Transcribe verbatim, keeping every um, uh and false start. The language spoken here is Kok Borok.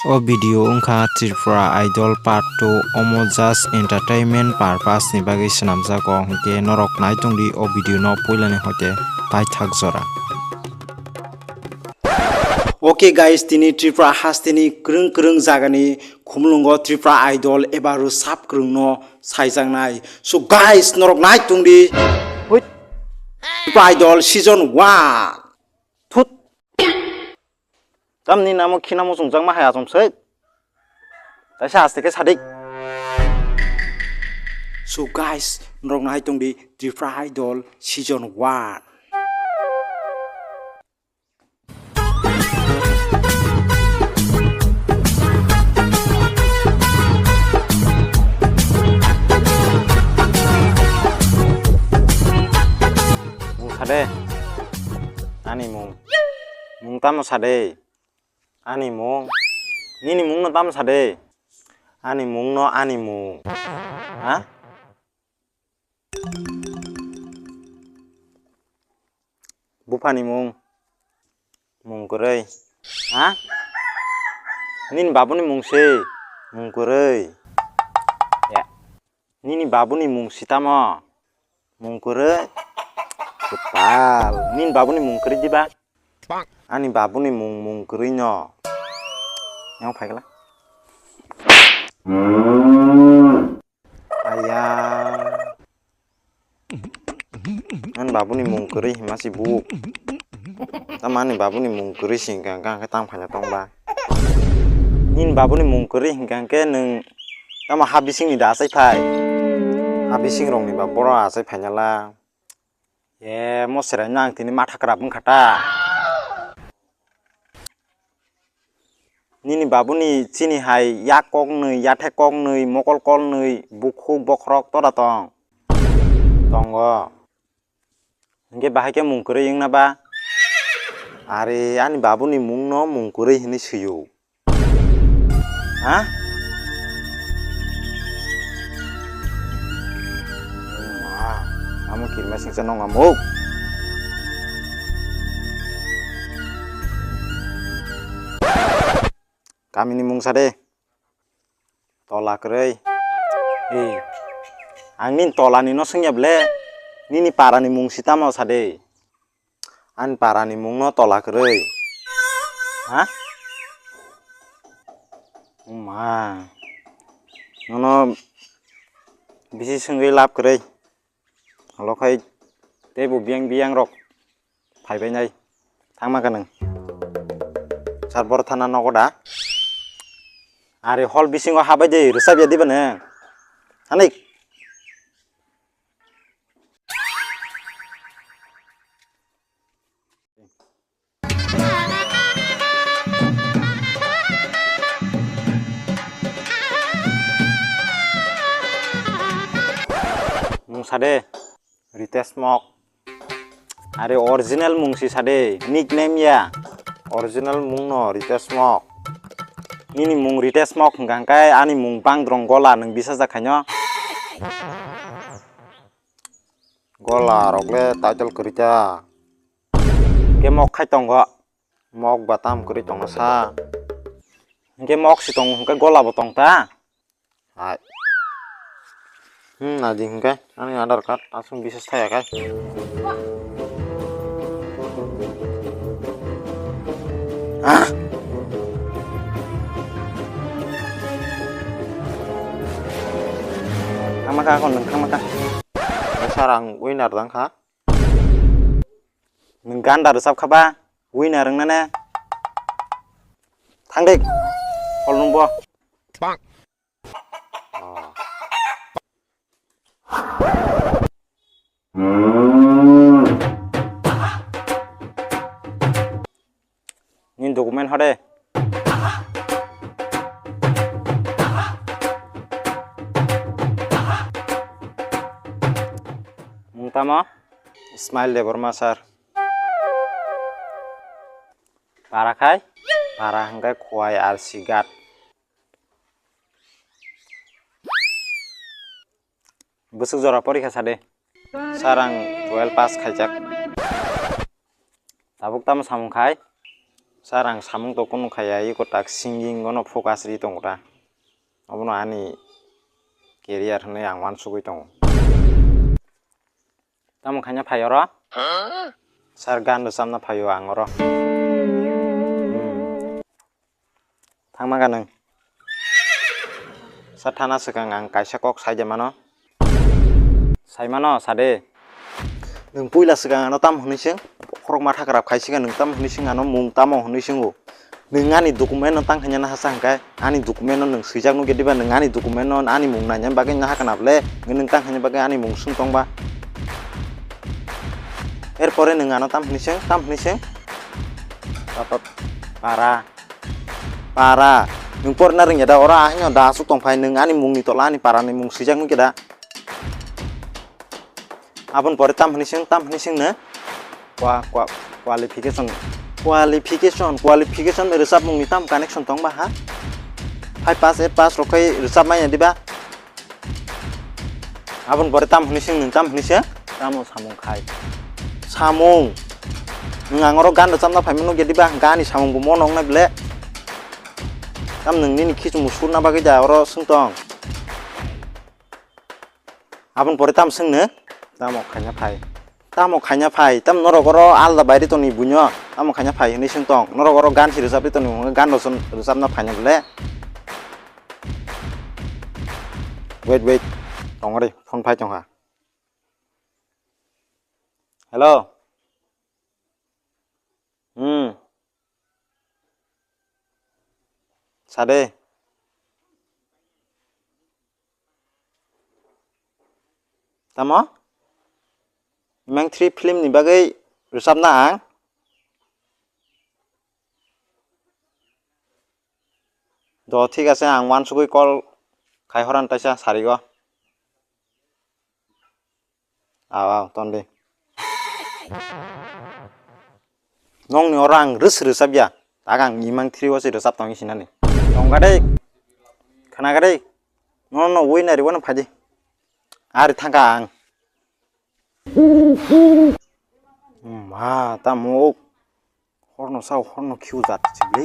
O video wngkha Tripura Idol Part two, omo just entertainment purpose ni bagwi swnamjago, hinkhe norok nai tongdi o video no puilani hoite paithak jora. Okay guys, tini Tripura hasteni kwrwng kwrwng jagani khumulwngo Tripura Idol eba rwchap kwrwngno saijaknai. So guys, norok nai tongdi. Hoi. Tripura Idol season one. Thut. Tamni namo khinamo chungjangma hai achomsoi. Taisa aste khe sadik. So guys, norok nai tongdi Tripura Idol season one. Mung sade. Ani mung. Mung tamo sade. Ani mung. Nini mung no tamo sade. Ani mung no ani mung. Ha? Buphani mung. Mung kwrwi. Ha? Nini babuni mung se. Mung kwrwi. Ya. Nini babuni mung sitamo. Mung kwrwi. Kwtal. Nini babuni mung kwrwi diba? Ani babuni mung, mung kwrwi no. Yang phaikla. Aya. Ani babuni mung kwrwi hima si buk. Tamo ani babuni mung kwrwi si hingka hingka khe tang phaina tong ba. Nini babuni mung kwrwi hingka hingke nwng tamo ha bisingni da achai phai. Ha bising rokni ba boro achai phaina la. E mo serai nang tini matha kwrap wngkha ta. Nini babuni chini hai yak koknwi, yathek koknwi, mokol kolnwi, bukhuk bokhorok tora tong? Tongo. Hingke bahai khe mung kwrwi wngna ba? Are ani babuni mungno mung kwrwi hinwi swiyo. Ha? Ma, amo kirima singsa nong amo. Kamini mung sade. Tola kwrwi. Ei, ang nini tolani no swngya ble. Nini parani mung sitamo sade. Ani parani mungno tola kwrwi. Ha? Uma. Nono bisi swngwi lab kwrwi. Holo khai teibo biyang biyang rok phaibai nai. Thangma ka nwng. Sar bor thana nogo da. Are hol bisingo habai de rwchap ya diba nwng. Hanik. Mung sade, Ritesh Mok. Are original mung si sade, nickname ya. Original mung no Ritesh Mok. Nini mung Ritesh Mok hingka hingkai ani mung Bangdrong Gola nwng bisa jakhaino. Gola rok le title kwrwi ta. Hingke mok khai tongo. Mok ba tam kwrwi tongna sa. Hingke mok si tongo hingke gola bo tong ta. Hai. Hmm, naidi hingke ani Aadhaar card aswng bises thaya kai. Ah! Thangma kha, kon nwng thangma kha. Sir, ang winner dang kha. Nwng ganda rwchap kha ba, winner wng nane. Thang de, hol nwng bo. Nini document hode. Mung tamo? Ismail Debbarma sir. Para khai? Para hingke Khowai R C Ghat. Bwswk jora porikha sade. Sir, ang twelve pass khaijak. Tabuk tamo samung khai? Sir, ang samung to kunu khaya, iko tak singing ono focus ri tongo ta. Obono ani career hwnwi ang uansugwi tongo. Tamo khaina phai oro? Sir, gan rwchabna phaio ang oro. Hmm. Thangma ganang. Sir, thana swkang ang kaisa kok sai de mano. Sai mano, sade. Nwng puila swkang ano tam hwnwi swng, khorokma thakrap khai swkang nwng tam hwnwi swng ano mung tamo hwnwi swngo. Nwng ani document no tang khaina nahasa hwnkhe, ani document no nwng swijak nukya diba, nwng ani document no ani mung naina bagwi naha kana bwle, nwng tang khaina bagwi ani mung swng tongba. Erpore nwng ano tam hwnwi swng, tam hwnwi swng. Papa, para, para. Nwng porna rwngya da, oro ahino da aswk tongphai, nwng ani mungni tola ani parani mung swijak nukya da. Aboni pore tam hwnwi swng, tam hwnwi swng no? Qua-, qua-, qualification. Qualification, qualification bai rwchapmungni tam connection tong ba ha? Five pass, eight pass rok khai rwchap manya diba? Aboni pore tam hwnwi swng, nwng tam hwnwi swng? Tamo samung khai. Samung. Nwng ang oro gan rwchapna phaima nukya diba? Hwnkhe ani samung bo mo noknai ble. Tam nwng nini khichung bo surna bagwi da oro swng tong. Aboni pore tam swngno, tamo khaina phai. Tamo khaina phai, tam norok oro alda bairi tongni buino, tamo khaina phai hwnwi swng tong. Norok oro gan si rwchapri tongni hwnwi gan rwchap-, rwchapna phaina bwle. Wait, wait, tongori, phone phai tongkha. Hello? Hmm. Sade. Tamo? Imang three film ni bagwi rwchapna ang. Do, thik ase, ang uansugwi call khai horan taisa sarigo. Aw, aw, ton de. Nokni oro ang rwswk rwchap ya. Tak ang imang three o se rwchap tongwi sinani. Tongkha de. Khna kha de. Nono winner wano phai de. Ari thangkha ang. Ma, tamo. Horno sao, horno khiu jat chibli.